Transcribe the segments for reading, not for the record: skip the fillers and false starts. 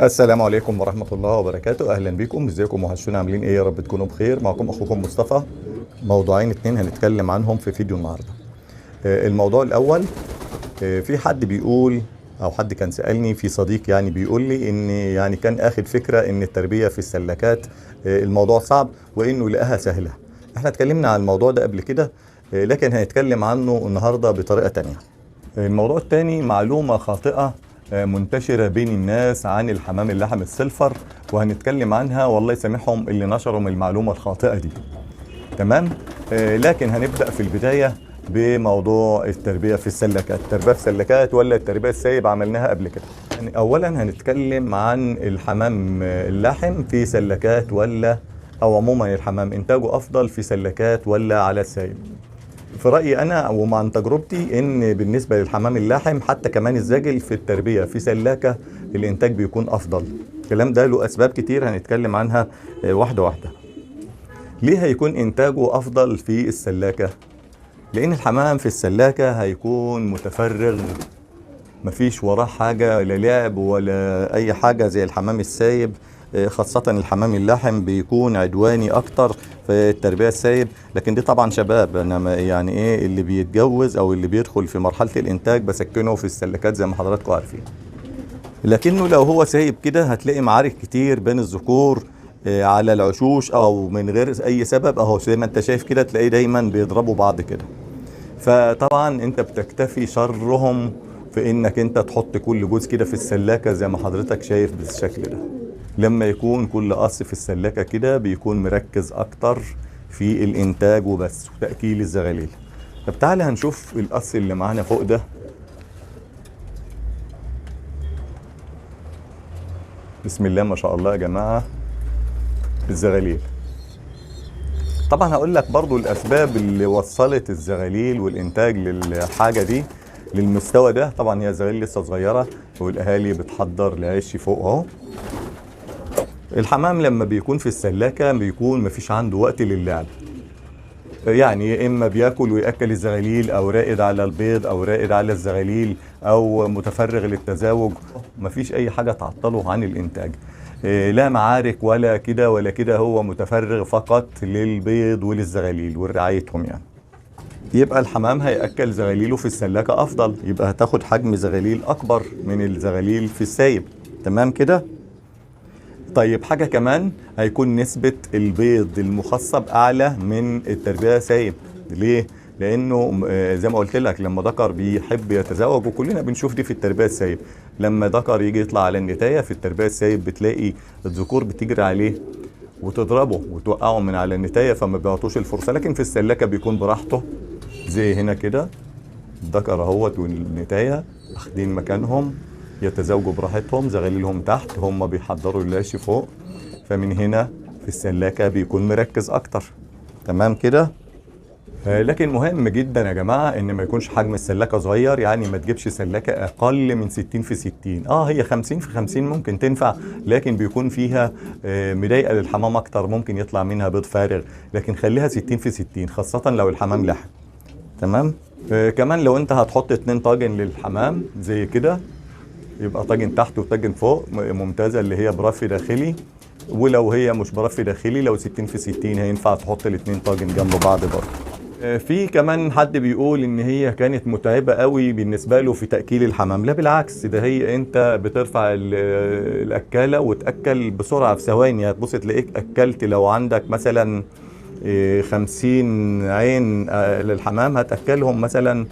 السلام عليكم ورحمة الله وبركاته. أهلا بكم، ازيكم وحشونا، عاملين ايه؟ يا رب تكونوا بخير. معكم أخوكم مصطفى. موضوعين اتنين هنتكلم عنهم في فيديو النهاردة. الموضوع الأول، في حد بيقول أو حد كان سألني، في صديق يعني بيقول لي إن يعني كان آخد فكرة إن التربية في السلكات الموضوع صعب وإنه لقاها سهلة. احنا اتكلمنا عن الموضوع ده قبل كده، لكن هنتكلم عنه النهاردة بطريقة تانية. الموضوع التاني معلومة خاطئة منتشرة بين الناس عن الحمام اللحم السلفر، وهنتكلم عنها والله يسامحهم اللي نشروا من المعلومة الخاطئة دي. تمام؟ لكن هنبدأ في البداية بموضوع التربية في السلكات. التربية في السلكات ولا التربية السايب عملناها قبل كده. يعني أولا هنتكلم عن الحمام اللحم في سلكات ولا، أو عموما الحمام إنتاجه أفضل في سلكات ولا على السايب. في رأيي أنا ومع تجربتي إن بالنسبة للحمام اللاحم حتى كمان الزاجل في التربية في سلاكة الإنتاج بيكون أفضل. الكلام ده له أسباب كتير هنتكلم عنها واحدة واحدة. ليه هيكون إنتاجه أفضل في السلاكة؟ لأن الحمام في السلاكة هيكون متفرغ، مفيش وراه حاجة، لا لعب ولا أي حاجة زي الحمام السايب. خاصة الحمام اللحم بيكون عدواني أكتر في التربية السايب. لكن دي طبعا شباب، أنا يعني إيه اللي بيتجوز أو اللي بيدخل في مرحلة الإنتاج بسكنه في السلكات زي ما حضراتكم عارفين. لكنه لو هو سايب كده هتلاقي معارك كتير بين الذكور على العشوش أو من غير أي سبب، أهو زي ما أنت شايف كده تلاقيه دايما بيضربوا بعض كده. فطبعا أنت بتكتفي شرهم في إنك أنت تحط كل جوز كده في السلاكة زي ما حضرتك شايف بالشكل ده. لما يكون كل قص في السلاكة كده بيكون مركز أكتر في الإنتاج وبس وتأكيل الزغاليل. طب تعالى هنشوف القص اللي معانا فوق ده. بسم الله ما شاء الله يا جماعة الزغاليل. طبعا هقول لك برضو الأسباب اللي وصلت الزغاليل والإنتاج للحاجة دي للمستوى ده. طبعا هي زغاليل لسه صغيرة والأهالي بتحضر لعيش فوق أهو. الحمام لما بيكون في السلاكة بيكون مفيش عنده وقت للعب، يعني يا إما بياكل ويأكل الزغاليل أو رائد على البيض أو رائد على الزغاليل أو متفرغ للتزاوج، مفيش أي حاجة تعطله عن الإنتاج، لا معارك ولا كده ولا كده، هو متفرغ فقط للبيض وللزغاليل ورعايتهم. يعني يبقى الحمام هيأكل زغاليله في السلاكة أفضل، يبقى هتاخد حجم زغاليل أكبر من الزغاليل في السايب. تمام كده؟ طيب حاجة كمان، هيكون نسبة البيض المخصب أعلى من التربية سايب. ليه؟ لأنه زي ما قلت لك لما ذكر بيحب يتزوج، وكلنا بنشوف دي في التربية السايب، لما ذكر يجي يطلع على النتاية في التربية السايب بتلاقي الذكور بتجري عليه وتضربه وتوقعه من على النتاية، فما بيعطوش الفرصة. لكن في السلاكة بيكون براحته زي هنا كده، الذكر اهوت والنتاية اخدين مكانهم يتزوجوا براحتهم، زغاليلهم تحت، هم بيحضروا العش فوق، فمن هنا في السلاكة بيكون مركز أكتر. تمام كده؟ لكن مهم جدا يا جماعة إن ما يكونش حجم السلاكة صغير، يعني ما تجيبش سلاكة أقل من 60 في 60. هي 50 في 50 ممكن تنفع، لكن بيكون فيها مضايقة للحمام أكتر، ممكن يطلع منها بيض فارغ، لكن خليها 60 في 60 خاصة لو الحمام لحم. تمام؟ كمان لو أنت هتحط 2 طاجن للحمام زي كده، يبقى طاجن تحت وطاجن فوق، ممتازة اللي هي برف داخلي. ولو هي مش برف داخلي، لو 60 في 60 هينفع تحط الاتنين طاجن جنب بعض برضه. في كمان حد بيقول ان هي كانت متعبة قوي بالنسبة له في تأكيل الحمام. لا بالعكس، ده هي انت بترفع الأكالة وتأكل بسرعة في ثواني، هتبص تلاقيك أكلت. لو عندك مثلا 50 عين للحمام هتأكلهم مثلا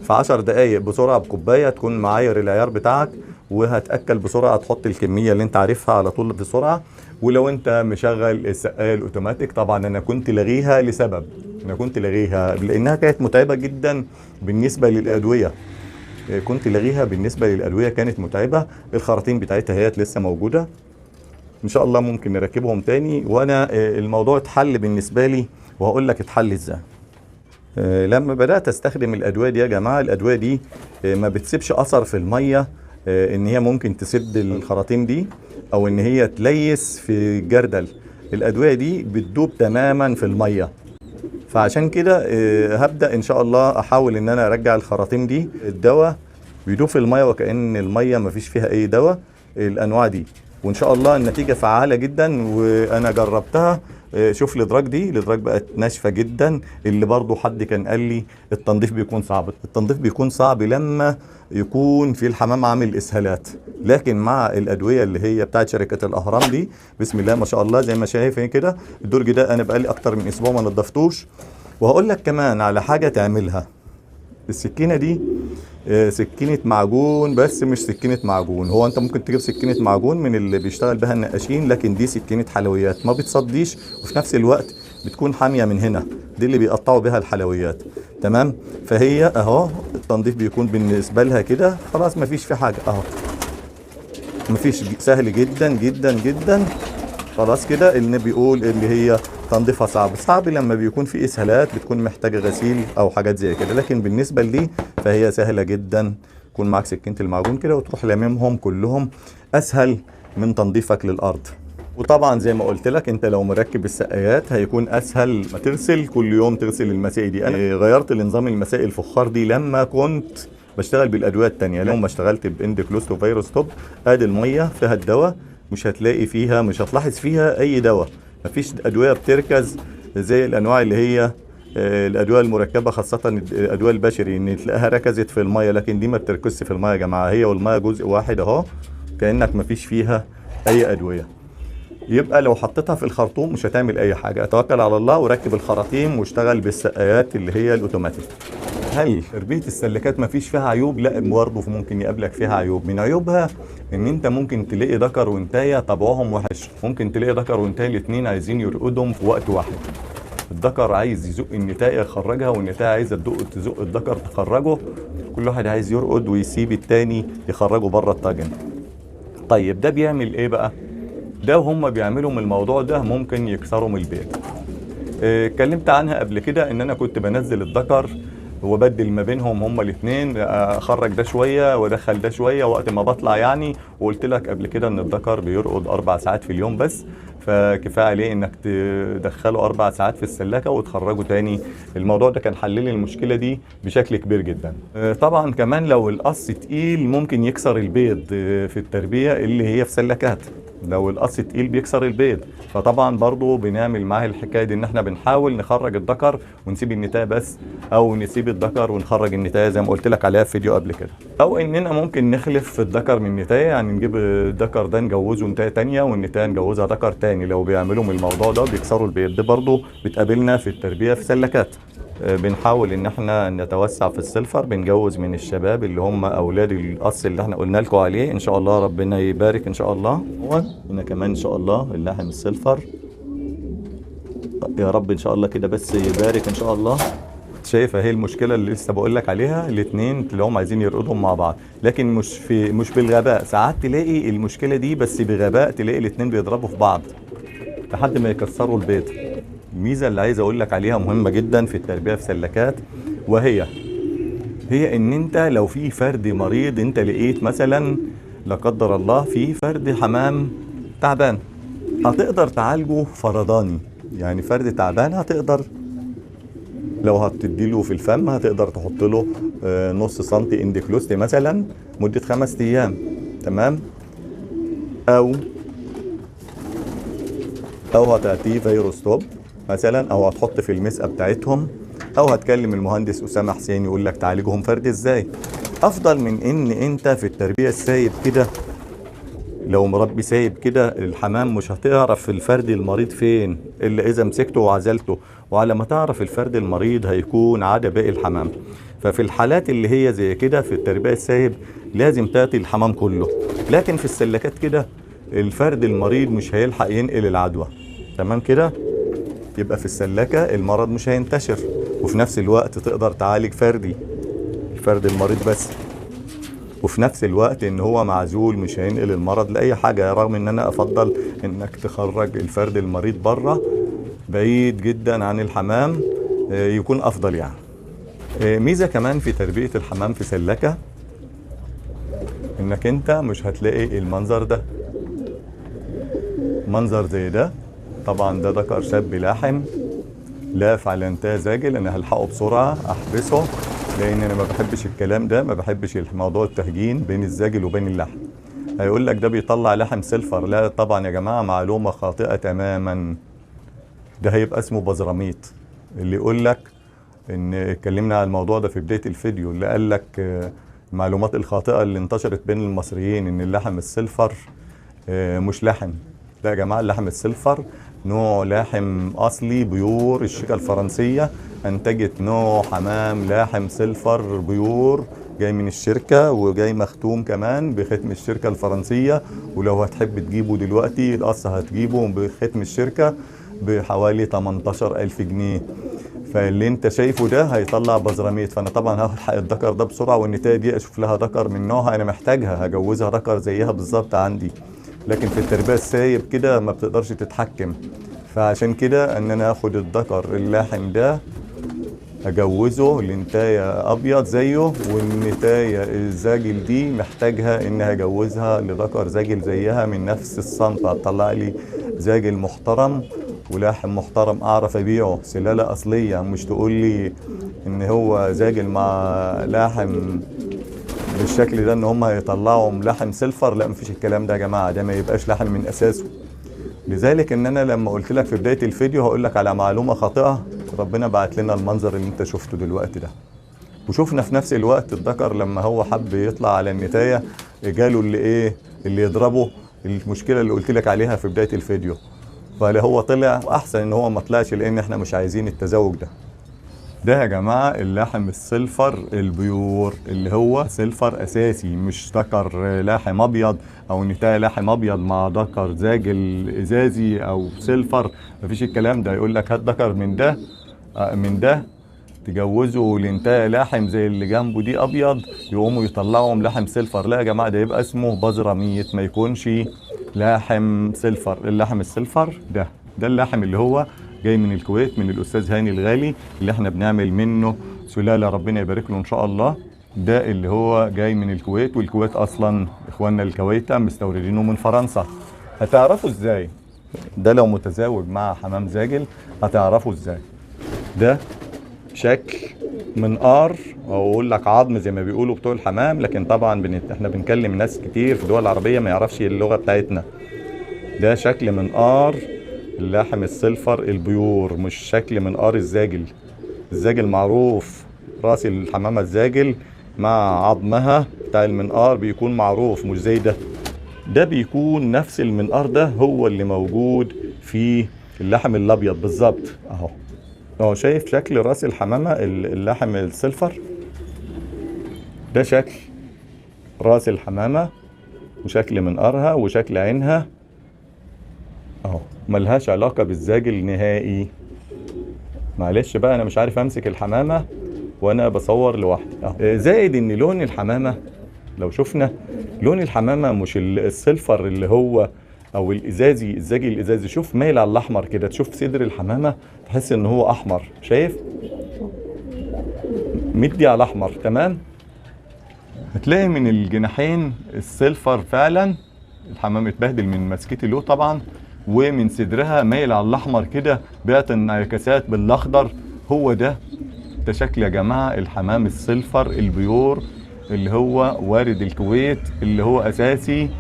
في 10 دقايق بسرعة بكوباية تكون معاير العيار بتاعك، وهتأكل بسرعة، تحط الكمية اللي انت عارفها على طول بسرعة. ولو انت مشغل السقاية الاوتوماتيك، طبعا انا كنت لغيها لسبب، انا كنت لغيها لانها كانت متعبة جدا بالنسبة للأدوية، كنت لغيها بالنسبة للأدوية، كانت متعبة. الخراطيم بتاعتها هي لسه موجودة، ان شاء الله ممكن نركبهم تاني. وانا الموضوع اتحل بالنسبة لي، وهقول لك اتحل ازاي. لما بدأت استخدم الأدوية دي يا جماعة، الأدوية دي ما بتسيبش أثر في المية، إن هي ممكن تسد الخراطيم دي أو إن هي تليس في الجردل. الأدوية دي بتدوب تماما في المية، فعشان كده هبدأ إن شاء الله أحاول إن أنا أرجع الخراطيم دي. الدواء بيدوب في المية وكأن المية ما فيش فيها أي دواء، الانواع دي، وان شاء الله النتيجة فعاله جدا وانا جربتها. شوف الادراج دي، الادراج بقت ناشفة جدا. اللي برضو حد كان قال لي التنظيف بيكون صعب، التنظيف بيكون صعب لما يكون في الحمام عامل اسهالات، لكن مع الادوية اللي هي بتاعت شركة الاهرام دي بسم الله ما شاء الله زي ما شايف كده. الدرج ده انا بقالي اكتر من اسبوع ما نظفتوش. وهقول لك كمان على حاجة تعملها. السكينة دي سكينة معجون، بس مش سكينة معجون، هو انت ممكن تجيب سكينة معجون من اللي بيشتغل بها النقاشين، لكن دي سكينة حلويات ما بتصديش، وفي نفس الوقت بتكون حامية من هنا، دي اللي بيقطعوا بها الحلويات. تمام، فهي اهو التنظيف بيكون بالنسبة لها كده خلاص، مفيش في حاجة اهو، مفيش، سهل جدا جدا جدا. خلاص كده اللي بيقول اللي هي تنظيفها صعب، صعب لما بيكون في اسهالات بتكون محتاجه غسيل او حاجات زي كده، لكن بالنسبة لي فهي سهلة جدا. يكون معاك سكينة المعجون كده وتروح لاممهم كلهم، اسهل من تنظيفك للارض. وطبعا زي ما قلت لك انت لو مركب السقايات هيكون اسهل، ما تغسل كل يوم تغسل المسائي دي. انا غيرت النظام المسائي الفخار دي لما كنت بشتغل بالادوية الثانية، لما اشتغلت باندكلوست وفيروستوب، ادي المية فيها الدواء، مش هتلاقي فيها، مش هتلاحظ فيها اي دواء، مفيش ادوية بتركز زي الانواع اللي هي الادوية المركبة، خاصة الادوية البشري ان تلاقيها ركزت في المية، لكن دي ما بتركزش في المية يا جماعة، هي والمية جزء واحد اهو، كانك مفيش فيها اي ادوية. يبقى لو حطيتها في الخرطوم مش هتعمل اي حاجة. اتوكل على الله وركب الخراطيم واشتغل بالسقايات اللي هي الاوتوماتيك. هل تربيه السلكات مفيش فيها عيوب؟ لا، برضه ممكن يقابلك فيها عيوب. من عيوبها ان انت ممكن تلاقي ذكر وانتايه طبعهم وحش، ممكن تلاقي ذكر وانتايه الاثنين عايزين يرقدهم في وقت واحد. الذكر عايز يزق النتايه يخرجها، والنتايه عايزه تزق الذكر تخرجه، كل واحد عايز يرقد ويسيب التاني يخرجه بره الطاجن. طيب ده بيعمل ايه بقى؟ ده وهم بيعملوا من الموضوع ده ممكن يكسروا من البيت. اتكلمت عنها قبل كده ان انا كنت بنزل الذكر وبدل ما بينهم هما الاثنين، اخرج ده شوية وادخل ده شوية وقت ما بطلع يعني. وقلت لك قبل كده ان الذكر بيرقد 4 ساعات في اليوم بس، فكفايه عليه انك تدخله 4 ساعات في السلاكه وتخرجه تاني. الموضوع ده كان حل لي المشكلة دي بشكل كبير جدا. طبعا كمان لو القص تقيل ممكن يكسر البيض في التربية اللي هي في سلاكات، لو القص تقيل بيكسر البيض، فطبعا برضو بنعمل معاه الحكاية دي ان احنا بنحاول نخرج الذكر ونسيب النتايه بس، او نسيب الذكر ونخرج النتايه زي ما قلت لك عليها في فيديو قبل كده، او اننا ممكن نخلف الذكر من النتايه، يعني نجيب الذكر ده نجوزه نتايه ثانية والنتايه نجوزها ذكر ثاني. لو بيعملوا من الموضوع ده بيكسروا البيض. ده برضو بتقابلنا في التربية في سلكات. بنحاول ان احنا نتوسع في السلفر، بنجوز من الشباب اللي هم اولاد القص اللي احنا قلنا لكم عليه، ان شاء الله ربنا يبارك ان شاء الله. هنا كمان ان شاء الله اللحم السلفر، يا رب ان شاء الله كده بس يبارك ان شاء الله. شايفه هي المشكلة اللي لسه بقول لك عليها، الاثنين تلاقيهم عايزين يرقدهم مع بعض، لكن مش بالغباء. ساعات تلاقي المشكلة دي بس بغباء، تلاقي الاثنين بيضربوا في بعض لحد ما يكسروا البيض. الميزة اللي عايز اقول لك عليها مهمة جدا في التربية في سلكات، وهي ان انت لو في فرد مريض، انت لقيت مثلا لا قدر الله في فرد حمام تعبان، هتقدر تعالجه فرداني. يعني فرد تعبان هتقدر لو هتديله في الفم هتقدر تحط له نص سنتي اندكلوست مثلا مده 5 ايام، تمام، او هتعطيه فيروستوب مثلا، او هتحط في المسقه بتاعتهم، او هتكلم المهندس اسامة حسين يقول لك تعالجهم فرد ازاي. افضل من ان انت في التربية السايب كده، لو مربي سايب كده الحمام مش هتعرف الفرد المريض فين الا اذا مسكته وعزلته، وعلى ما تعرف الفرد المريض هيكون عدا باقي الحمام. ففي الحالات اللي هي زي كده في التربية السايب لازم تعطي الحمام كله، لكن في السلكات كده الفرد المريض مش هيلحق ينقل العدوى، تمام كده. يبقى في السلكة المرض مش هينتشر، وفي نفس الوقت تقدر تعالج فردي، الفرد المريض بس، وفي نفس الوقت ان هو معزول مش هينقل المرض لاي حاجة. رغم ان انا افضل انك تخرج الفرد المريض بره بعيد جدا عن الحمام، يكون افضل يعني. ميزة كمان في تربية الحمام في سلكة انك انت مش هتلاقي المنظر ده، منظر زي ده. طبعا ده ذكر شاب لاحم لاف على انتهى زاجل، انا هلحقه بسرعة احبسه، لان انا ما بحبش الكلام ده، ما بحبش موضوع التهجين بين الزاجل وبين اللحم. هيقول لك ده بيطلع لحم silver. لا طبعا يا جماعة، معلومة خاطئه تماما. ده هيبقى اسمه بزراميط. اللي يقول لك ان اتكلمنا على الموضوع ده في بداية الفيديو، اللي قال لك المعلومات الخاطئة اللي انتشرت بين المصريين ان اللحم ال silver مش لحم. لا يا جماعة، اللحم ال silver نوع لحم اصلي pure. الشركة الفرنسية انتجت نوع حمام لاحم silver pure، جاي من الشركة وجاي مختوم كمان بختم الشركة الفرنسية. ولو هتحب تجيبه دلوقتي القص هتجيبه بختم الشركة بحوالي 18,000 جنيه. فاللي انت شايفه ده هيطلع بزراميط. فانا طبعا هلحق الذكر ده بسرعة، والنتايه دي اشوف لها ذكر من نوعها انا محتاجها، هجوزها ذكر زيها بالظبط عندي. لكن في التربية السايب كده ما بتقدرش تتحكم، فعشان كده ان انا اخد الذكر اللاحم ده اجوزه لنتايه ابيض زيه، والنتايه الزاجل دي محتاجها ان هجوزها لذكر زاجل زيها من نفس الصنف، هتطلع لي زاجل محترم ولاحم محترم اعرف ابيعه، سلالة اصلية. مش تقول لي ان هو زاجل مع لاحم بالشكل ده ان هم هيطلعوا لحم silver. لا، مفيش الكلام ده يا جماعة، ده ما يبقاش لحم من اساسه. لذلك ان انا لما قلت لك في بداية الفيديو هقول لك على معلومة خاطئه، ربنا بعت لنا المنظر اللي انت شفته دلوقتي ده. وشفنا في نفس الوقت الذكر لما هو حب يطلع على النتايه جاله اللي ايه اللي يضربه، المشكلة اللي قلت لك عليها في بداية الفيديو. فلا هو طلع، واحسن ان هو ما طلعش، لان احنا مش عايزين التزاوج ده. ده يا جماعة اللحم ال silver ال pure اللي هو silver اساسي، مش ذكر لاحم ابيض او نتايه لاحم ابيض مع ذكر زاجل ازازي او silver. مفيش الكلام ده. يقول لك هات ذكر من ده من ده تجوزه لنتايه لاحم زي اللي جنبه دي ابيض، يقوموا يطلعوا لحم silver. لا يا جماعة، ده يبقى اسمه بزراميط، ما يكونش لاحم silver. اللحم ال silver ده اللحم اللي هو جاي من الكويت من الاستاذ هاني الغالي، اللي احنا بنعمل منه سلالة ربنا يبارك له ان شاء الله. ده اللي هو جاي من الكويت، والكويت اصلا اخواننا الكويتة مستوردينه من فرنسا. هتعرفوا ازاي ده لو متزاوج مع حمام زاجل؟ هتعرفوا ازاي؟ ده شكل منقار او اقول لك عظم زي ما بيقولوا بتوع الحمام، لكن طبعا احنا بنكلم ناس كتير في الدول العربية ما يعرفش اللغة بتاعتنا. ده شكل منقار اللحم ال silver ال pure، مش شكل منقار الزاجل. الزاجل معروف، راس الحمامة الزاجل مع عظمها بتاع المنقار بيكون معروف، مش زي ده. ده بيكون نفس المنقار ده هو اللي موجود في اللحم الابيض بالظبط اهو. اهو شايف شكل راس الحمامة اللحم ال silver؟ ده شكل راس الحمامة وشكل منقارها وشكل عينها اهو، ملهاش علاقة بالزاجل نهائي. معلش بقى انا مش عارف امسك الحمامة وانا بصور لوحدي اهو. زائد ان لون الحمامة لو شفنا لون الحمامة مش ال silver اللي هو او الازازي، الزاجل الازازي، شوف مايل على الاحمر كده، تشوف صدر الحمامة تحس ان هو احمر، شايف مدي على الاحمر تمام. هتلاقي من الجناحين ال silver فعلا الحمام اتبهدل من مسكتي له طبعا، ومن صدرها مايل على الاحمر كده بيعطي انعكاسات بالاخضر. هو ده شكل يا جماعة الحمام ال silver ال pure اللي هو وارد الكويت، اللي هو اساسي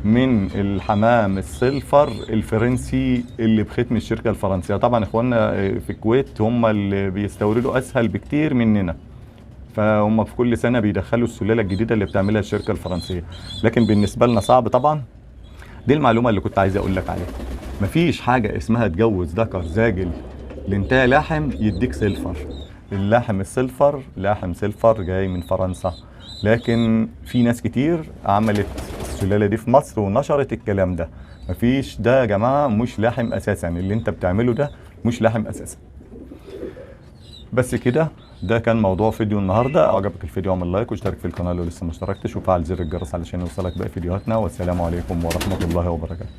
من الحمام ال silver الفرنسي اللي بختم الشركة الفرنسية. طبعا اخواننا في الكويت هم اللي بيستوردوا اسهل بكتير مننا، فهم في كل سنة بيدخلوا السلالة الجديدة اللي بتعملها الشركة الفرنسية، لكن بالنسبة لنا صعب طبعا. دي المعلومة اللي كنت عايز اقول لك عليها. مفيش حاجة اسمها تجوز ذكر زاجل لانتهى لحم يديك silver. اللحم ال silver لحم silver جاي من فرنسا، لكن في ناس كتير عملت السلالة دي في مصر ونشرت الكلام ده. مفيش، ده يا جماعة مش لحم اساسا، اللي انت بتعمله ده مش لحم اساسا. بس كده، ده كان موضوع فيديو النهارده. عجبك الفيديو اعمل like واشترك في القناة لو لسه ما اشتركتش، وفعل زر الجرس علشان يوصلك باقي فيديوهاتنا. والسلام عليكم ورحمة الله وبركاته.